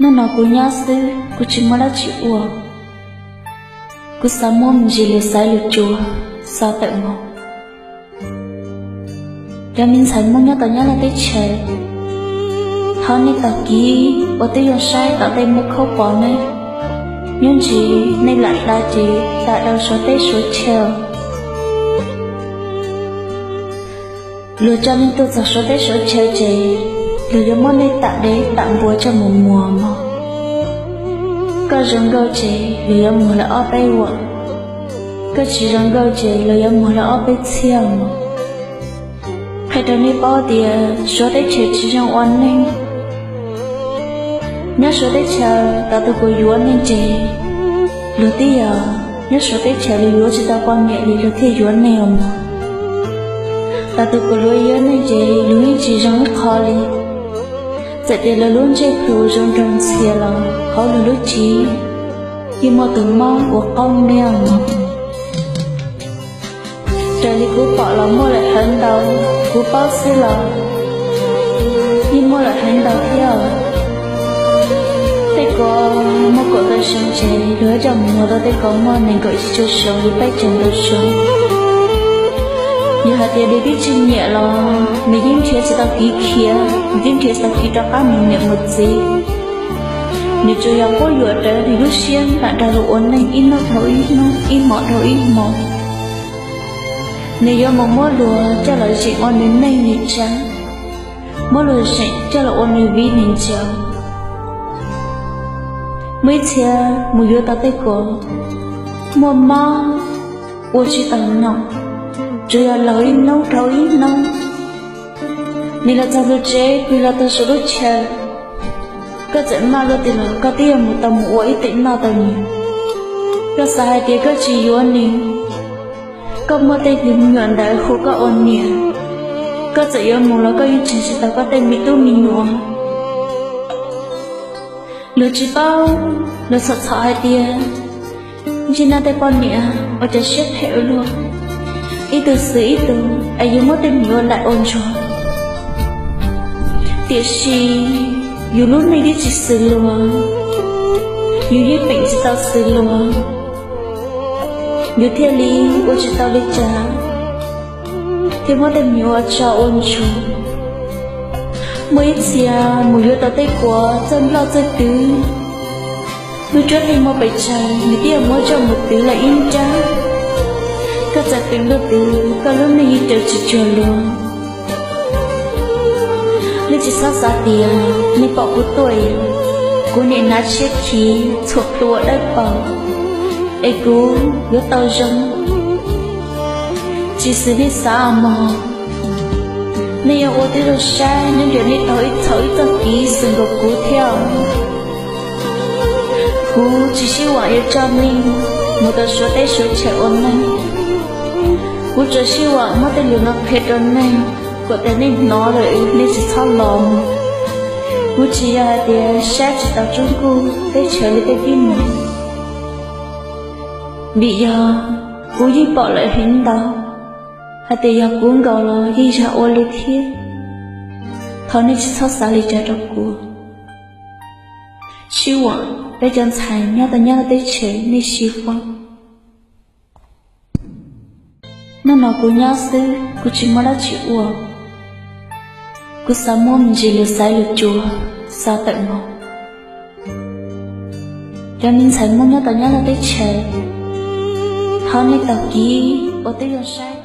Hnub no kuv nyob xwb, kuv tsis muaj dab tsi ua. Kuv xav muaj me ntsis lus xaiv lus tsuas, xav tawm mus. Cov me ntxhais Hmoob nyob tom Nyab Laj teb chaws, thov nej tag kis ua tib zoo saib tom ntej muaj khaub pom ne, nyob ntsis nej lam da ces da rau Suav teb Suav chaw. Luag coj nej tuaj txog Suav teb Suav chaw ces luag yuav muab nej tam dev tam npua coj mus muag mog. Koj zoo nkauj ces luag yuav muag lawm ob peb vuam, koj tsis zoo nkauj ces luag yuav muag lawm ob peb txhiab mog. Qhia rau nej paub tias Suav teb chaws tsis zoo ua neeg. Nyob Suav teb chaws, thaum tus kuv yuav nej ces luag twb yog, nyob Suav teb chaws luag yuav tsis tau poj niam li luag thiaj yuav nej os mog. Thaum tus kuv yuav nej ces luag yeej tsis zoo ib qho li. Txawm tias luag lub ntsej plhu zoo nraug ntxhias los hauv luag lub cev yeej muaj tus mob ua qoob niaj mog. Raws li kuv pom los muaj lawm heev ntau, kuv paub xwb los yeej muaj lawm heev ntau thiab. Tej ko muaj kaum tawm xyoo ces luag coj mus muag tau tej ko muaj nees nkaum tsib caug xyoo li peb caug ntau xyoo. Yog hais tias nws twb tsis nyiam los nws yeej nrhiav tsis tau kev khiav, nws yeej nrhiav tsis tau kev rov qab mus niam mus txiv. Nws tsuas yog quab yuam rawv nws lub siab lam nrog luag ua neeg ib hnub dhau ib hnub, ib hmos dhau ib hmos. Nws yuav mus muab luag coj los zeem ua nws neej nws tsav, muab luag zeem coj los ua nws viv nws ncaus. Muaj ib txhia mus yuav tau tej ko muaj mob ua tsis tau nom, tsuas yog laug ib hnub dhau ib hnub. Nws los txog lub tsev, nws los txog saum lub chaw, koj txawm maj luaj twg los koj twb yuav mus tau mus ua ib teem noj tau nws. Koj xav hais tias koj tsis yuav nws, koj muaj tej me nyuam ntawd hu koj ua niam, koj txawm yuav mus los koj yeej tseg tsis tau koj tej me tub me nyuam. Luag tsis paub, luag txhom txhom hais tias ntsej nab tej poj niam ua cov siab phem ua luaj, ib tug xwm ib tug es yus muab tej me nyuam ua laim ua ntsuag. Tiam sis yus lub neej twb tsis xws luag, yus yeej peem tsis tau xws luag, yus thiaj li ua tsis tau li cas, thiaj muab tej me nyuam ua tsov ua ntsuag. Muaj ib txhia mus yuav tau tej kua txawj nploj txawj twv, lub cuab yeej muaj pes tsawg nws twb yuav muab coj mus twv lawm ib nrab. Koj txawm twv nplua twv, koj lub neej yeej raws tsis cuag luag. Nej tsis txhob xav tias nej pom kuv tuaj, kuv niaj hnav tshiab khiv txhuam tua dawb paug es kuv yuav tau zoo. Tsis xws nej xav mog. Nej yuav ua tib zoo saib nyob ntawm nej tau ib txhaum ib txoj kev xwm nkaus kuv thiab. Kuv tsis sib huam yuav coj nej mus tau Suav teb Suav chaw ua neeg. Kuv tsuas sib huam muab tej lus no qhia rau nej, kom tias nej hnov lawm nej tsis txhob los. Kuv tsis yog hais tias saib tsis taus tsob nkuj teb chaws li tej tib neeg, vim yog kuv yeej pom lawm heev ntau, hais tias yog kuv nkaus los yeej yog ua li thiab. Thov nej tsis txhob xav li cas rau kuv. Sib huam peb cov ntxhais nyob tau nyob teb chaws nej sib huam. Hnub no kuv nyob xwb, kuv tsis muaj dab tsi ua. Kuv xav muaj me ntsis lus xaiv lus tsuas, xav tawm mus. Cov me ntxhais Hmoob nyob tau nyob teb chaws, thov nej tag kis ua tib zoo saib.